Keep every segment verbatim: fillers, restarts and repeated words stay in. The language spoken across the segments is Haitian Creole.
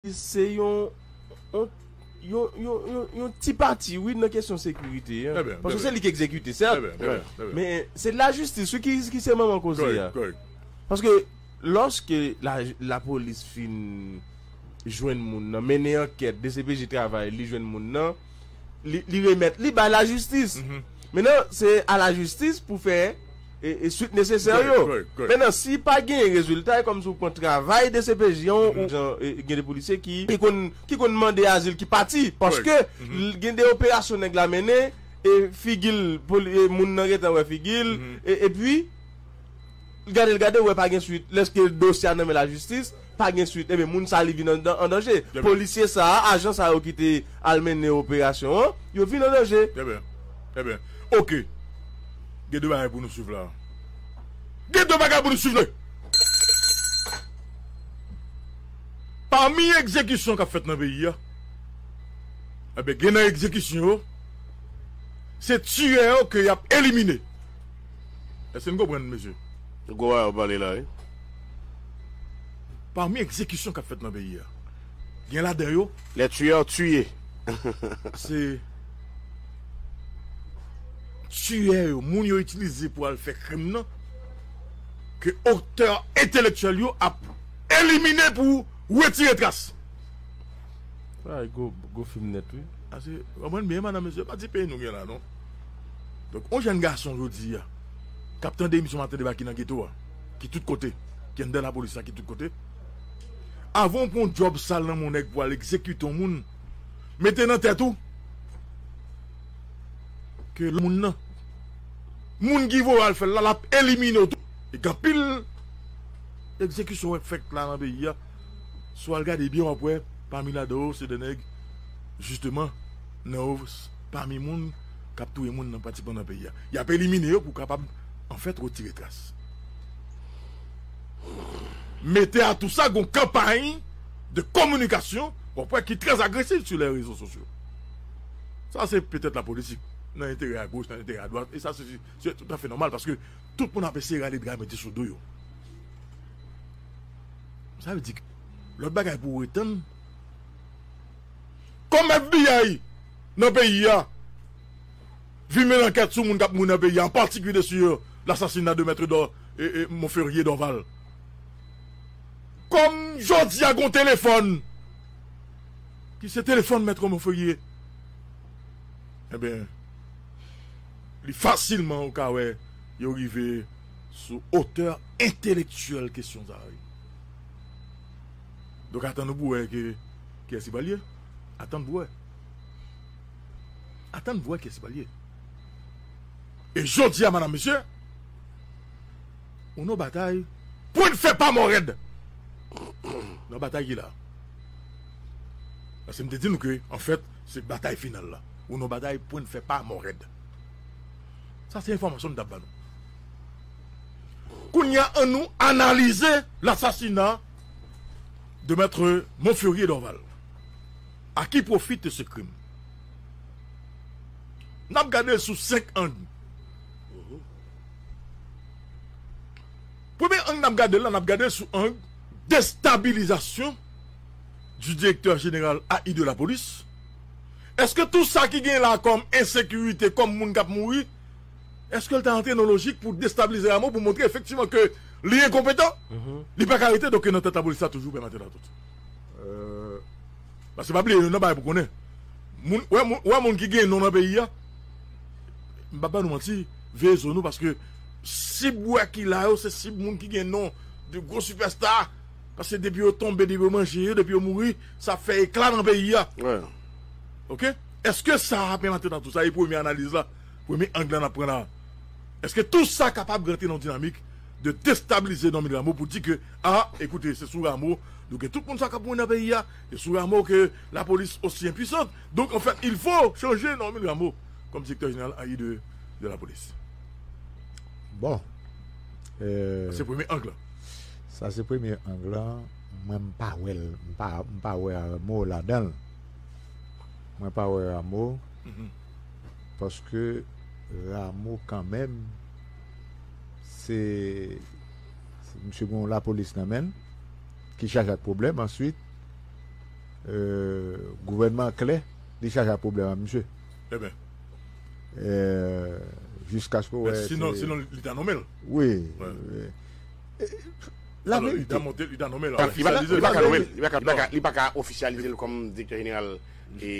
se yon yon yon yon yon yon ti pati, wi, nan kesyon sekirite an. Paske se li ki egzekite, sèt. Men se lajistis, wi, ki ki se manman koze a. Paske lòske la lapolis fin jwenn moun nan, mennen ankèt, D C P J travay, li jwenn moun nan, li li remèt li bay lajistis. Mentnan se a lajistis pou fè e, e swit nesesè yo. Mentnan, si pa gen rezilta, e kòmsi w pran travay D C P J an, ou jan e, gen de polisye ki, ki konn, ki konn mande azil, ki pati. Paske l- gen de operasyon nèg la mennen, e figi l, poli- e moun nan gentan wè figi l, e, epi l gade, l gade, wè pa gen swit. Lèske dosye a nan men lajistis, pa gen swit. Ebyen, moun sa li vin an, an danje. Polisye sa a, ajan sa yo ki te al mennen operasyon an, yo vin an danje. Trè byen. Trè byen. Ok. Gen de bagay pou nou swiv la. Gen de bagay pou nou swiv la. Pami egzekisyon k ap fèt nan peyi a, ebyen, gen nan egzekisyon yo, se tiyè yo ke y ap elimine. Èske n konprann, mesye? Gwo bagay w pale la, wi. Pami egzekisyon k ap fèt nan peyi a, gen ladan yo, les tueurs tués. Se tiyè yo, moun yo itilize pou al fè krim nan, ke otè entelektyèl yo ap elimine pou retire tras. Ay, gwo, gwo fim nèt, wi. Ase, konprann byen, madanm, mesye, pa ti peyi nou gen la, non. Donk, yon jèn gason jodi a, k ap tande emisyon Maten Deba ki nan geto a, ki tout kote, ki anndan lapolis la, ki tout kote, avan w pran yon djòb sal nan men yon nèg pou al egzekite yon moun, mete nan tèt ou ke moun nan, moun ki voye w al fè l la, l ap elimine w tou. E gen anpil egzekisyon k fèt la nan peyi a. Si w al gade byen, w ap wè, pami ladan yo, se de nèg, jisteman, nan yo, pami moun k ap touye moun nan pratikman nan peyi a. Y ap elimine yo pou kapab, anfèt, retire tras. Mete a tou sa, gon kanpay de kominikasyon, w ap wè, ki trè agresif sou lè rezo sosyo. Sa, se petèt lapolitik, nan enterè agoch, nan enterè adwat, e sa, se, se toutafè nòmal, paske tout moun ap eseye rale dra mete sou do yo. Sa vle di ke lòt bagay pou retann, kòm F B I nan peyi a vin mennen ankèt sou moun k ap mouri nan peyi a, an patikilye sur l'assassinat de Maître Dor, e, e, Monferrier Dorval. Kòm jodi a gon telefòn, ki se telefòn Mèt Monferrier, enben, li fasilman ou ka wè yo rive sou otè entelektyèl kesyon sa a, wi. Donk, atann nou pou wè ke, kiyès ki pral ye. Atann pou wè. Atann pou wè kiyès ki pral ye. E jodi a, madanm, mesye, ou nan batay, pwen fè pa mò rèd. Nan batay ki la. Paske m te di nou ke, anfèt, se batay final la. Ou nan batay pwen fè pa mò rèd. Sa se enfòmasyon m t ap ba nou. Kounye a, an nou analize lasasina de Maître Monferrier Dorval. À qui profite ce crime? N ap gade l sou senk ang. Premye ang n ap gade l la, n ap gade l sou ang destabilizasyon du directeur général A I de la police. Èske tou sa ki gen la kòm ensekirite, kòm moun k ap mouri, èske l ta antre nan lojik pou destabilize Rameau, pou montre efektivman ke li enkonpetan? Li pa ka rete, donk, nan tèt lapolis la toujou, pè Maten Latout. Paske pa bliye, youn nan bagay pou konnen. Moun, wè, moun, wè moun ki gen non nan peyi a. M pa ba nou manti, veye zo nou, paske sib wè ki la yo, se sib moun ki gen non, de gwo sipèsta. Paske depi yo tonbe, depi yo manje yo, depi yo mouri, sa ap fè ekla nan peyi a. Ok? Èske sa a, pè Maten Latout, sa e premye analiz la, premye ang la n ap pran la? Èske tou sa kapab rantre nan dinamik de destabilize Normil Rameau pou di ke, a, ekoute, se sou Rameau nou gen tout moun sa k ap mouri nan peyi a, se sou Rameau ke lapolis osi enpwisant. Donk, anfèt, il faut changer Normil Rameau comme directeur général A I de, de la police. Bon. Se premye ang la. Sa se premye ang la. Mwen, m pa wè l. M pa, m pa wè Rameau ladan l. Mwen pa wè Rameau. Paske Rameau, kanmenm, se, se misye gen yon lapolis nan men l ki chaje ak pwoblèm. Answit, euh, gouvènman klè, li chaje ak pwoblèm a misye. Ebyen. Euh, jiskaske w wè. Sinon, sinon li ta nonmen l. Wi. La verite. Li ta nonmen l. Li pa ka nonmen l. Li pa ka, li pa ka ofisyalize l kòm direktè jeneral. E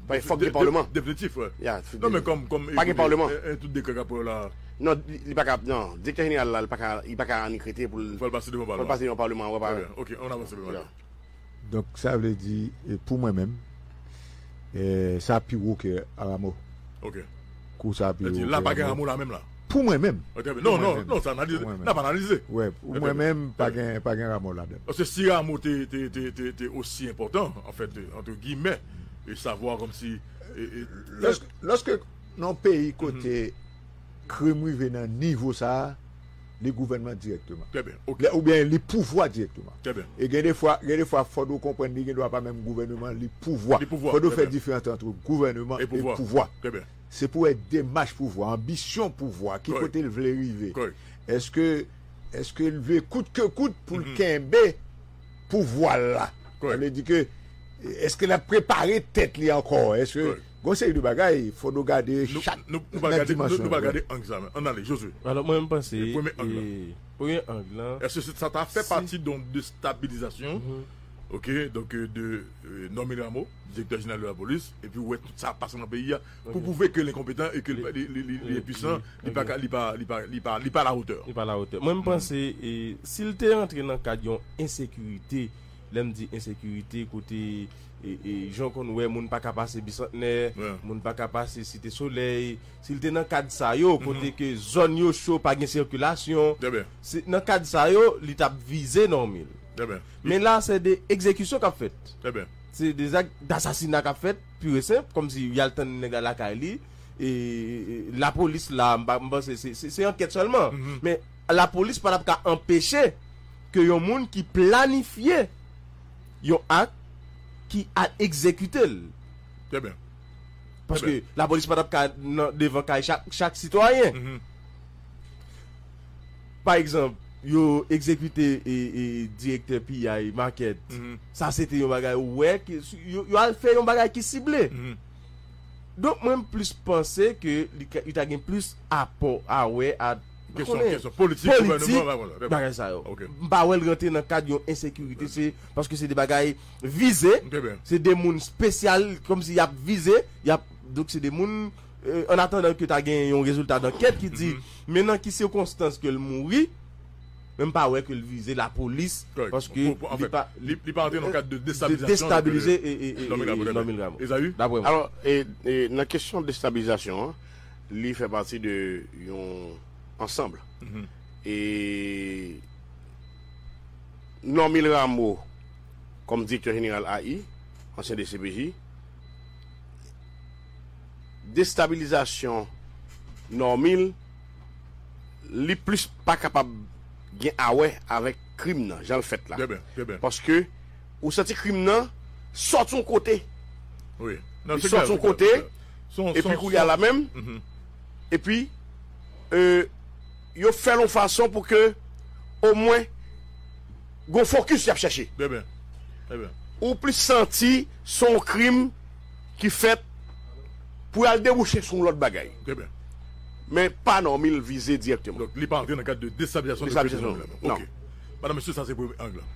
fòk gen paleman. Definitif, wi. Ya, Non, men kòm, kòm. Pa gen paleman. Tout dekrè k ap la. Non, li pa ka, non, direktè jeneral la, li pa ka, li pa ka annik rete pou l. Fò l pase devan paleman. Fò l pase devan paleman, wè pa. Ok, on avance devan. Donk sa vle di, e, pou mwen menm, e, sa pi wo ke Rameau. Ok. Kou sa pi wo. La pa gen Rameau la menm la. Pou mwen menm. Non, non, non, sa analize. N ap analize. Wè, pou mwen menm, pa gen, pa gen Rameau ladan. Paske si Rameau te, te, te, te, te osi enpòtan, anfèt, entre guillemets, e savwa kòmsi. Lòske, lòske nan yon peyi kote krim rive nan nivo sa a, li gouvènman dirèkteman. Trè byen. Oubyen li pouvwa dirèkteman. Trè byen. E gen de fwa, gen de fwa fòk ou konprann li gen dwa pa menm gouvènman, li pouvwa. Li pouvwa. Fòk ou fè diferans ant gouvènman e pouvwa. Trè byen. Se pou wè demach pouvwa, anbisyon pouvwa, ki kote l vle rive. Èske, èske l vle kout ke kout pou l kenbe pouvwa l la? Sa vle di ke, èske l ap prepare tèt li ankò? Èske, gon seri de bagay, fò nou gade chak nan dimansyon. Nou pa gade ang sa, men ann ale, Josué. Alò, mwen, m panse, Premye ang lan. Premye ang lan. Èske sa ta fè pati de yon destabilizasyon, ok, donk, de Normil Rameau, direktè jeneral de lapolis, epi w wè tout sa ap pase nan peyi a, pou pwouve ke l enkonpetan e ke li enpwisan, li pa, li pa, li pa, li pa, li pa alawotè. Li pa alawotè. Mwen, m panse, si l te rantre nan kad yon ensekirite, lè m di ensekirite, kote e, e, jan w konn wè, moun pa ka pase Bisantnè, moun pa ka pase Site Solèy. Si l te nan kad sa yo, kote ke zòn yo cho, pa gen sikilasyon, se nan kad sa yo, li t ap vize Normil. Men la, se de egzekisyon k ap fèt. Se de zak dasasina k ap fèt, pur e senp, kòmsi y al tann nèg la lakay li. E, e, lapolis la, m pa, m panse se, se, se ankèt sèlman. Men lapolis pa t ap ka anpeche ke yon moun ki planifye yon ak ki al egzekite l. Trè byen. Paske lapolis pa t ap ka nan devan kay chak, chak sitwayen. Pa egzanp, yo egzekite e, e, direktè piyay makèt. Sa se te yon bagay ou wè, ki, yo, yo al fè yon bagay ki sible. Donk, mwen, m plis panse ke li, li ta gen plis apò a wè a kesyon, kesyon politik, gouvènman, bagay sa yo. M pa wè l rantre nan kad yon ensekirite, se paske se de bagay vize, se de moun espesyal, kòmsi y ap vize, y ap, donk se de moun, an atandan ke ta gen yon rezilta dankèt ki di, men nan ki sikonstans ke l mouri, men m pa wè ke l vize lapolis, paske li pa, li pa rantre nan kad de destabilizasyon. Destabilize e, e, e, Normil Rameau. Ezayi? Daprè mwen. Alò, e, e, nan kesyon destabilizasyon an, li fè pati de yon ansanm. E Normil Rameau, kòm direktè jeneral A I, ansyen D C P J, destabilizasyon Normil, li plis pa kapab gen a wè avèk krim nan, jan l fèt la. Paske ou santi krim nan sòti yon kote. Li sòti yon kote, epi koulye a la menm, epi, e, yo fè l yon fason pou ke omwen gon fokis y ap chèche. Ou plis santi se yon krim ki fèt pou y al debouche sou yon lòt bagay. Men pa Normil vize dirèkteman. Donk, li pa antre nan kad de destabilizasyon. Destabilizasyon, non. Ok. Madanm, mesye, sa se premye ang lan.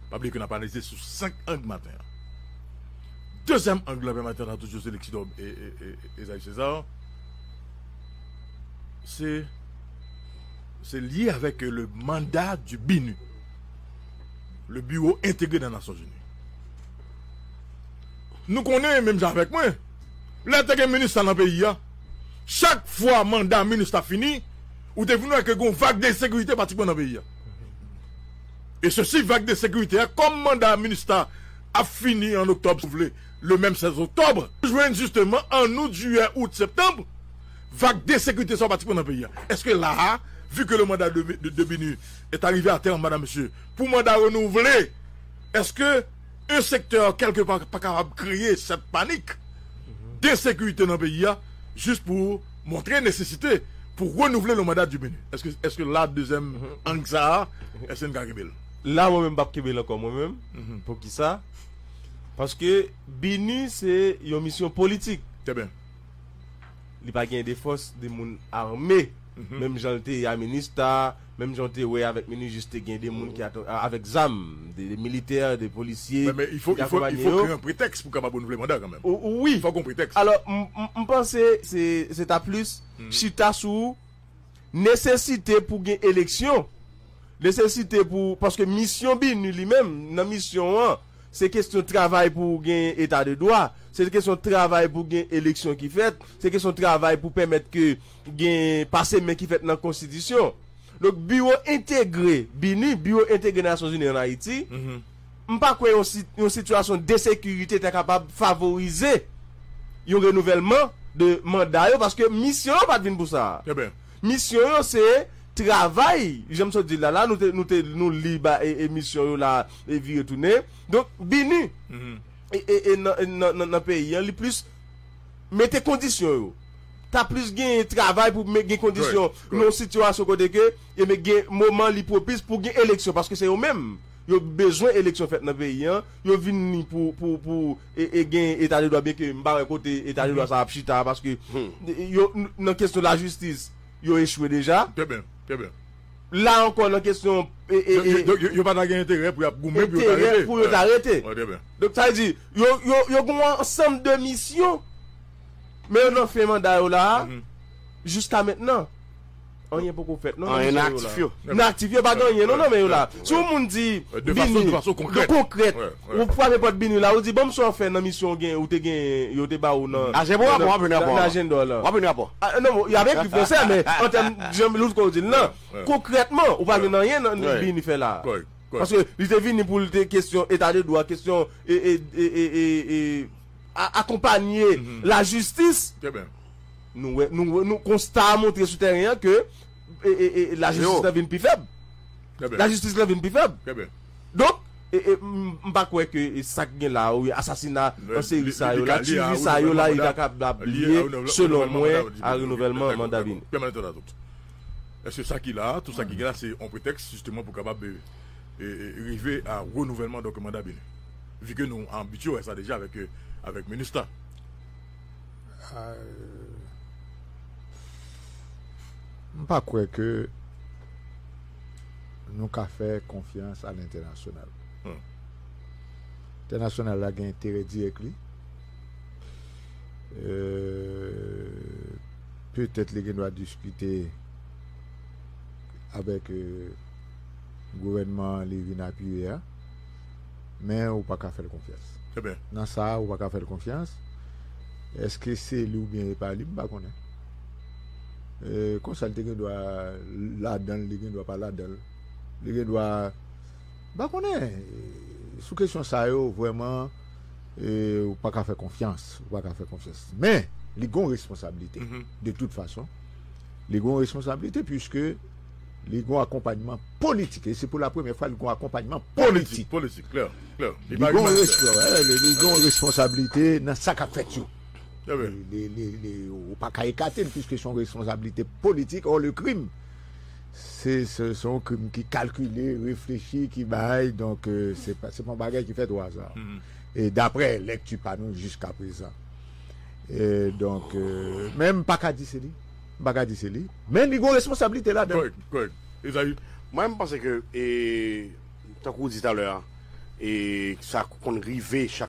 Pa bliye ke n ap analize sou senk ang maten an. Dezyèm ang lan, pèmèt an tou José Lexidor e, e, e, e Esaïe César, se, se lye avèk le mandat du BINUH, le Bureau Intégré des Nations Unies. Nou konnen, menm jan avèk mwen, lè te gen MINUSTAH nan peyi a, chak fwa manda MINUSTAH fini, ou te vin wè ke gen yon vag de ensekirite pratikman nan peyi a. E sesi vag de ensekirite a, kòm manda MINUSTAH ap fini an oktòb, si w vle, le menm sèz oktòb, jwenn jisteman an out, jiyè, out, septanm, vag de ensekirite sa pratikman nan peyi a. Èske la a, vi ke le manda de, de, de BINUH est arrivé à terme, madanm, mesye, pou manda renouvle, èske un secteur quelque part pa kapab kreye cette panique d'insécurité nan peyi a, jis pou montre nesesite pou renouvle le mandat du BINUH? Èske, èske la, dezyèm ang sa a, èske n ka kenbe l? La, mwen menm, m p ap kenbe l ankò, mwen menm. Poukisa? Paske BINUH se yon misyon politik. Trè byen. Li pa gen de fòs de moun ame. Menm jan l te ye a MINUSTAH, menm jan w te wè avèk MINUJUST te gen de moun ki ato- a- avèk zam, de, de militè, de polisye ki akonpanye yo. Men, men, il faut, il faut, il faut créer un prétexte pou kapab renouvle manda kanmenm. Wi. Fòk yon prétexte. Alò, m, m, m panse se, se ta plis chita sou nesesite pou gen eleksyon. Nesesite pou, paske misyon BINUH li menm, nan misyon an, se kesyon travay pou gen eta de dwa, se kesyon travay pou gen eleksyon ki fèt, se kesyon travay pou pèmèt ke gen pase men ki fèt nan konstitisyon. Donk, biwo entegre BINUH, biwo entegre Nasyonzini ann Ayiti, m pa kwè yon, si- yon sitiyasyon de sekirite ta kapab favorize yon renouvèlman de manda yo, paske misyon yo pa t vin pou sa. Trè byen. Misyon yo se travay, jan m sot di l la, la, nou te, nou te, nou li ba, e, e misyon yo la, e vire tounen. Donk, BINUH, e, e, e nan, e nan, nan, nan peyi an, li plis mete kondisyon yo. Ta plis gen travay pou me- gen kondisyon nan yon sitiyasyon kote ke, e men gen moman li pwopis pou gen eleksyon, paske se yo menm. Yo bezwen eleksyon fèt nan peyi an. Yo vini pou, pou, pou e, e gen eta de dwa, byen ke m pa wè kote eta de dwa sa ap chita, paske yo, n- nan kesyon lajistis, yo echwe deja. Trè byen, trè byen. La ankò, nan kesyon, e, e, Yo, yo, e, yo, yo pa ta gen enterè pou y ap goumen pou yo ta enterè rete. Pou yo ta rete. Wè, trè byen. Donk, sa vle di, yo, yo, yo gen yon ansanm de misyon, men yo nan fen manda yo la, jiska mentnan, anyen poko fèt, non, nan misyon yo la. Anyen nan aktif yo. Nan aktif yo, pa gen anyen, non, nan men yo la. Si yon moun di, de fason, BINUH, de fason konkrèt. De konkrèt, ou frape pòt BINUH la, ou di, "Ban m sa w fè nan misyon w gen, ou te gen, yo te ba ou nan, nan ajanda w la." W ap jwenn rapò. A, non, y ap ekri fransè, men an tèm, jan Louis Cole di l lan, konkrètman, ou pa jwenn anyen nan, nan BINUH fè la. Paske li te vini pou l te kesyon eta de dwa, kesyon, e, e, e, e, e, e, a- akonpanye lajistis. Trè byen. Nou wè, nou, wè- nou konsta a montre sou teren an ke, e, e, e, lajistis la vin pi fèb. Trè byen. Lajistis la vin pi fèb. Trè byen. Donk, e, e, m m pa kwè ke, e, sa k gen la, wi, asasina an seri sa yo la, tiyeri sa yo la, li ta kapab lye, selon mwen, a renouvèlman manda BINUH. Pèmèt nou tann tout. Èske sa ki la, tout sa ki gen la, se yon pretèks, jisteman, pou kapab, e, e, e, rive a renouvèlman, donk, manda BINUH? Vi ke nou abitye wè sa deja avèk, e, avèk MINUSTAH. Ah, m pa kwè ke nou ka fè konfyans a lentènasyonal. Entènasyonal la gen enterè dirèk li. Euh, petèt li gen dwa diskite avèk, euh, gouvènman li vin apiye a, men ou pa ka fè l konfyans. Nan sa a, ou pa ka fè l konfyans. Èske se li oubyen e pa li, m pa konnen. Euh, konsa, li te gen dwa ladan l, li gen dwa pa ladan l. Li gen dwa, m pa konnen. Sou kesyon sa yo, vrèman, e, ou pa ka fè konfyans. Ou pa ka fè konfyans. Men, li gon responsablite. De tout fason, li gon responsablite, piske li gon akonpayman politik. E se pou la premyè fwa, li gon akonpayman politik. Politik, klè, klè. Li gon respo-, wè, li, li gon responsablite nan sa k ap fèt yo. Li, li, li, li, ou pa ka ekate l, piske se yon responsablite politik. Or, le krim, se, se, se yon krim ki kalkile, reflechi, ki bay. Donk, euh, se pa, se pa yon bagay ki fèt o aza. E daprè lèkti pa nou jiska prezan. E donk, euh, men m pa ka di se li. M pa ka di se li. Men li gon responsablite ladan. Kòrèk, kòrèk. Ezayi? Mwen, m panse ke, e, tankou w di talè a, e sa konn rive chak